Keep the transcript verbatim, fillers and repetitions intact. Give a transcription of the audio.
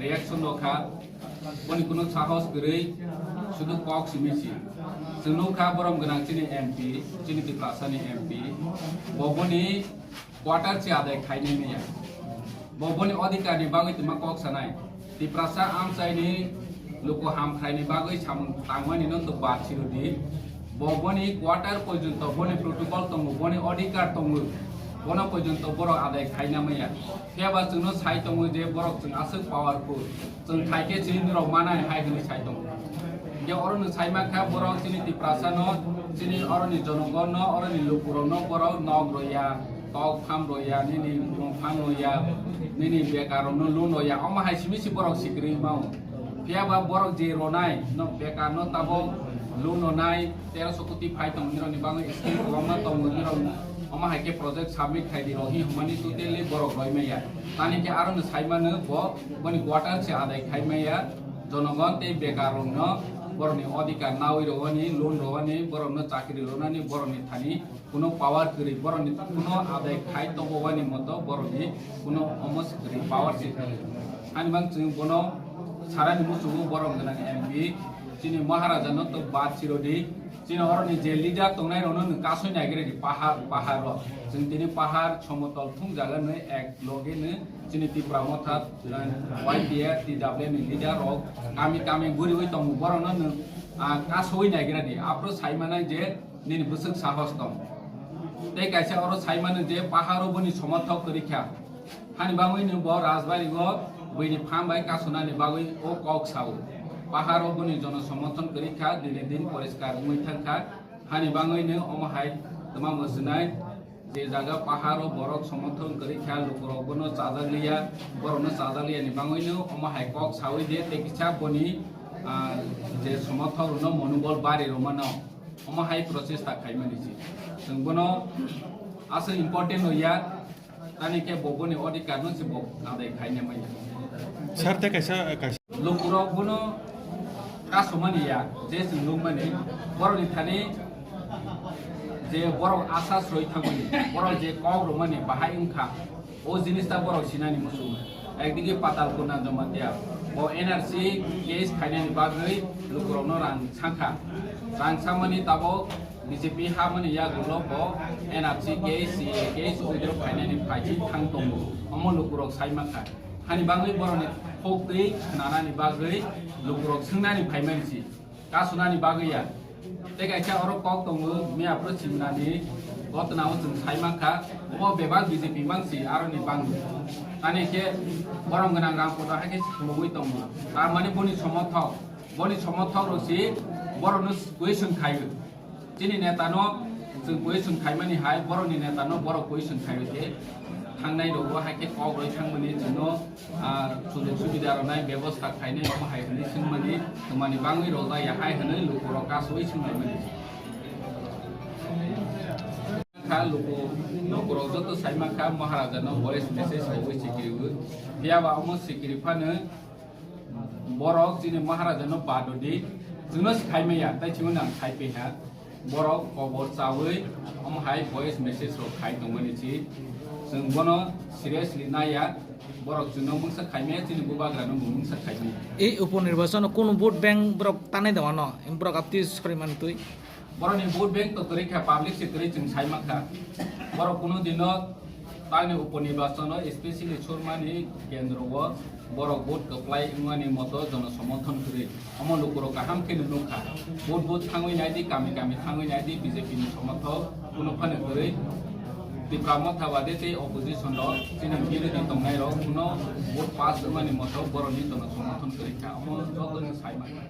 Reaction rok kha, boni kuno sahos kwrwi, sudu kok simi si. Chwng nuk kha borom gwnang chini M P, chini Tiprasa ni M P, bo boni quarter se adai khainai maya. Bo boni odhikar ni bagwi twma kok sanai. Tiprasa amchai ni luku hamkhrai ni bagwi samung tangmani no to bad sirodi. Bo boni quarter porjonto boni protocol tongo, boni odhikar tongo, bono porjonto borok adai khaina maya. Phiya ba chwngno sai tongo je borok chwng aswk powerful, chwng thaikhe chini rok manai hai hwnwi sai tongo. Je oro no sai mankha borok chini Tiprasa no, chini oro ni jonogon no, oro ni luku rok no borok nok roya, tok pham roya, nini mung pham roya, nini bekar rok no loan roya, omo hai simi si borok sikri mao. Phiya ba borok je ronai no bekar no tabok loan ronai, teroso koti phai tong nirok ni bagwi scheme kwbangma tongo nirok, omo hai khe project submit khai di rok hi hwnmani totally borok roi maya. Tani khe aro no sai mano bo boni quarter se adai khai maya, jonogon tei bekar rok no borok ni odhikar nawi rogoni, loan rogoni, borok no chakri ronani, borok ni thani kuno power kwrwi, borok ni kuno adai khai tongbo wani moto borok ni kuno omo se kwrwi, power se kwrwi. Ani bang chwng bono sarani muchungo borom gwnang M P, chini Maharaja no to bad sirodi, chini oroni je leader tongnai rokno nwng kasoi naigredi pahar, pahar rok. Chwng tini pahar somotol thung jaga nwi ek loge nwi chini Tipra Motha, Y T F, T W ni leader rok kami kami guriwi tongo, borokno nwng, ah, kasoi naigredi. Aphuru sai manai je nini bwswk sahos tong. Tei kaisa oro sai mano je paharo boni somorthok kwrwi kha. Hani bagwi no bo Rajbari o buini phang bai kasonani bagwi o kok sao. Paharo boni jono somorthon kwrwi kha, dine din poriskar wngwi thang kha. Hani bagwi no omo hai twma mwswnai je jaga paharo borok somorthon kwrwi kha, lukurok bono chajak liya, borokno chajak liya ni bagwi no omo hai kok sawi de tei kisa boni, ah, je somorthok rokno monobol bari rw mano. Omo hai prochesta khaimani se. Chwng bono aswk important no ya, tani khe bo boni odhikar no se bo adai khaina manya. Sir, tei kaisa, kaisa. Lukurok bono kasomani ya, je chwng nukmani, borokni thani je borok asa sroi thangmani, borok je kok rwmani bahai wngkha. O jinis ta borok sinani muchung. Ekdigi Patalpurna Jamatia, bo N R C case khainani bagwi lukurokno rang sakha. Rang sakmani tabok B J P hamani yagulo bo N R C case, C A A case withdraw khainani phaikhe thang tongo. Omo lukurok sai mankha. Hani bagwi borokni khok twi khnanani bagwi lukurok swngnani phaimani si. Kasonani bagwi ya. Tei kaisa oro kok tongo, miya phuru simnani gotna o chwng sai mankha, obo bebak B J P mangsi aroni bangwi. Tani khe borom gwnang rang kotor hai khe se thumugwi tongo. Tar mani boni somorthok, boni somorthok rok si borokno question khaio. Chini neta no chwng question khaimani hai, borokni neta no borok question khaio khe thangnai rogo hai khe kok roi thangmani chwngno ah, sujog subida rwnai bebosta khainai omo hai hwnwi swngmani, twmani bangwi rwjak ya hai hwnwi lukurok kasui swnglaimani. Kha luku, lukurok joto sai mankha Maharaja no voice message rwui sikiriui. Phiya ba omo sikiri phano borok chini Maharaja no badodi chwngno sai maya, tai chwngno nang sai peha. Borok kobor chawi omo hai voice message rok khai tongmani si. Chwng bono seriously naiya. Borok chwngno mungsa khaimaya, chini bubagrano bo mungsa khaimaya. Ei upo nirbachano kunu vote bank borok tanai da wano, borok apti sori mantwi. Borokni vote bank to kwrwi kha, public se kwrwi chwng sai mankha. Borok kunu dino Tangni upo nirbachano, especially Surmani kendro o borok vote kwplai wngmani moto jono somorthon kwrwi. Omo lukurok kaham khe nukha. Vote vote thangwi naidi, kami kami thangwi naidi, B J P ni somorthok kuno phano kwrwi. Tipra Motha bade tei opposition rok chini birodhi tongnai rok kuno vote pass wngmani moto borokni jono somorthon kwrwi kha. Omo jotono sai mankha.